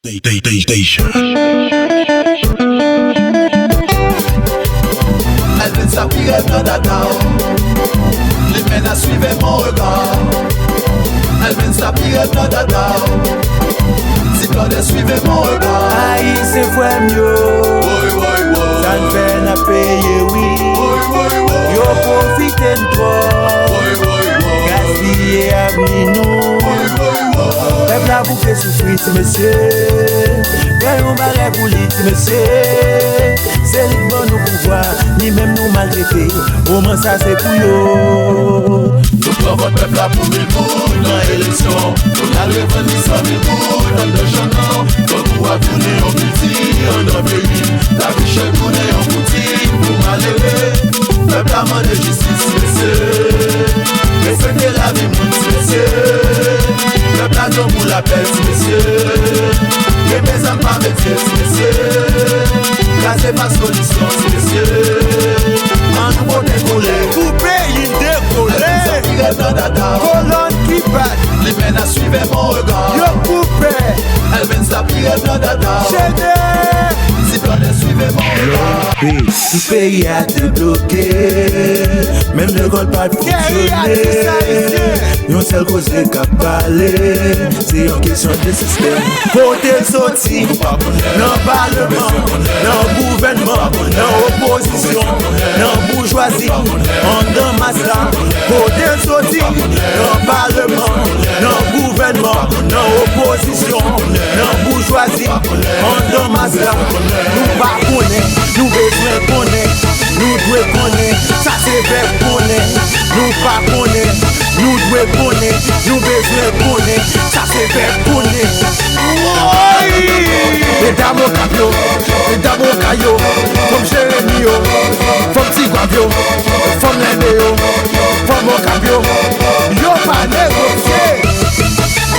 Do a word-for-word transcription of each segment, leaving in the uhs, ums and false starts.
Elvin sa pi rèd nan dada w. Li men a suivre mon regard. Elvin sa pi rèd nan dada w. Ti blòdè suivre mon regard. Ayisyen frè m yo. Woy, woy, woy. Sa n fè n ap peye wi. Woy, woy, woy. Yo pwofite n twòp. Woy, woy, woy. Gaspiye avni nou. Woy, woy, woy. Pèp la bouke soufri ti mesye. Fè yon bagay pou li ti mesye. Se li k ban nou pouvwa, li menm nou maltrete. Moman sa se pou yo. Nou pran vòt pèp la pou mil goud nan eleksyon. Nou al revann li san mil goud anndan chann nan. Tankou a tounen yon kilti anndan peyi. Lavi chè tounen yon boutik pou malere. Pèp la mande jistis, mesye. Respekte lavi moun, ti mesye. Pèp la grangou lapè, ti mesye. Kenbe zam pa metye, ti mesye. Kraze pa solisyon, ti mesye. An nou pote koulè. Pou peyi n dekole. Elvin sa pi rèd nan dada. Kolòn ki bat. Li men a suivre mon regard. Yo koupe. Elvin sa pi rèd nan dada. Chede. Ti blòdè suivre mon regard. Tout peyi a debloke. Menm lekòl pa t fonksyone. Yon sèl koze k ap pale, se yon kesyon de sistèm. Kote l soti? Nan paleman, nan gouvènman, nan opozisyon, nan boujwazi, anndan mas la. Kote l soti? Nan paleman, nan gouvènman, nan opozisyon, nan boujwazi, anndan mas la. Nou pa konnen, nou bezwen konnen. Nou dwe konnen, sa se vèb konnen. Nou pa konnen, nou dwe konnen. Nou bezwen konnen, sa se vèb konnen. Woy! Medam Okap yo, medam Okay yo, fanm Jeremi yo, fanm Tigwav yo, fanm Lèbe yo, fanm Okap yo, yo pa negosye.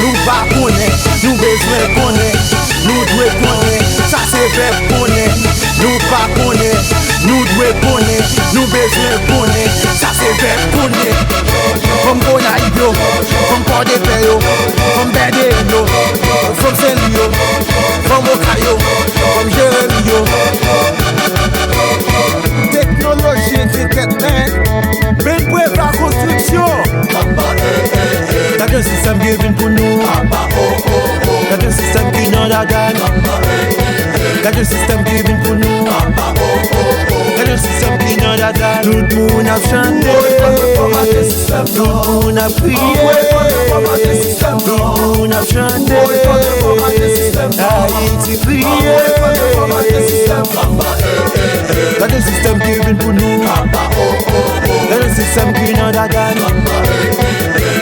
Nou pa konnen, nou bezwen konnen. Nou dwe konnen, sa se vèb konnen. Nou pa konnen, nou dwe konnen. Nou bezwen konnen, sa se vèb konnen. Fanm Gonayiv yo, fanm Pòdepè yo, fanm Bèdeyèn yo, fanm Senlwi yo, fanm Okay yo, fanm Jeremi yo. Teknoloji entètèt, men, Ben Preva konstriksyon. Gade yon sistèm ki vin pou nou. Gade yon sistèm ki nan dada n. Gade yon sistèm ki vin pou nou. Gade yon sistèm ki nan dada n. Tout moun ap chante. Tout moun ap kriye. Tout moun ap chante. Ayiti kriye. Gade yon sistèm ki vin pou nou. Gade yon sistèm ki nan dada n.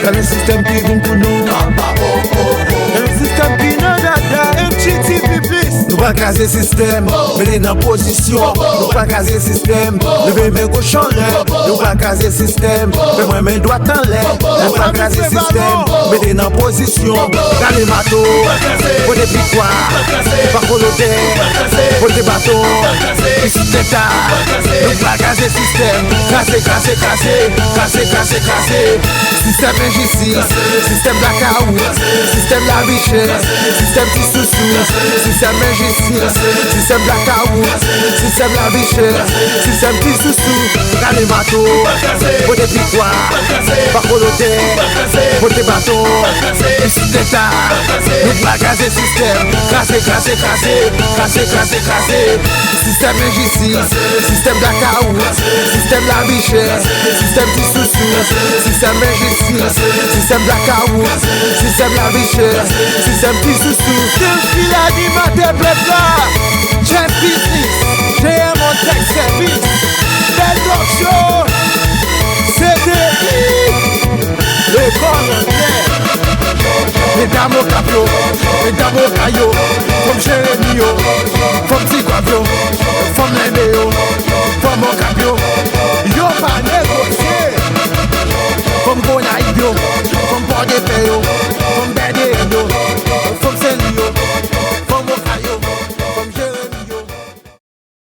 Gade yon sistèm ki vin pou nou. Gade yon sistèm ki nan dada n. M G T V plis. Nou pral kraze sistèm, mete nan pozisyon. Nou pral kraze sistèm, leve men goch anlè. Nou pral kraze sistèm, fè mwen men dwat anlè. Nou pral kraze sistèm, mete nan pozisyon. Rale mato, pote pikwa, pa kolotè, pote baton. Isit leta, nou pral kraze sistèm. Kraze, kraze, kraze, kraze, kraze, kraze. Sistèm enjistis, sistèm blakawout, sistèm lavi chè, sistèm ti sousou, sistèm enjistis, sistèm blakawout, sistèm lavi chè, sistèm ti sousou. Rale mato, pote pikwa, pa kolotè, pote baton. Isit leta, nou pral kraze sistèm. Kraze, kraze, kraze, kraze, kraze, kraze. Sistèm enjistis, sistèm blakawout, sistèm lavi chè, sistèm ti sousou, sistèm enjistis, sistèm blakawout, sistèm lavi chè, sistèm ti sousou. Se m ki lanimatè pèp la. Jeff Business, J M Ontek Sèvis, Bèl Talk Show, C D I. Lekòl anglè. Medam Okap yo, medam Okay yo, fanm Jeremi yo, fanm Tigwav yo, fanm Lèbe yo, fanm Okap yo,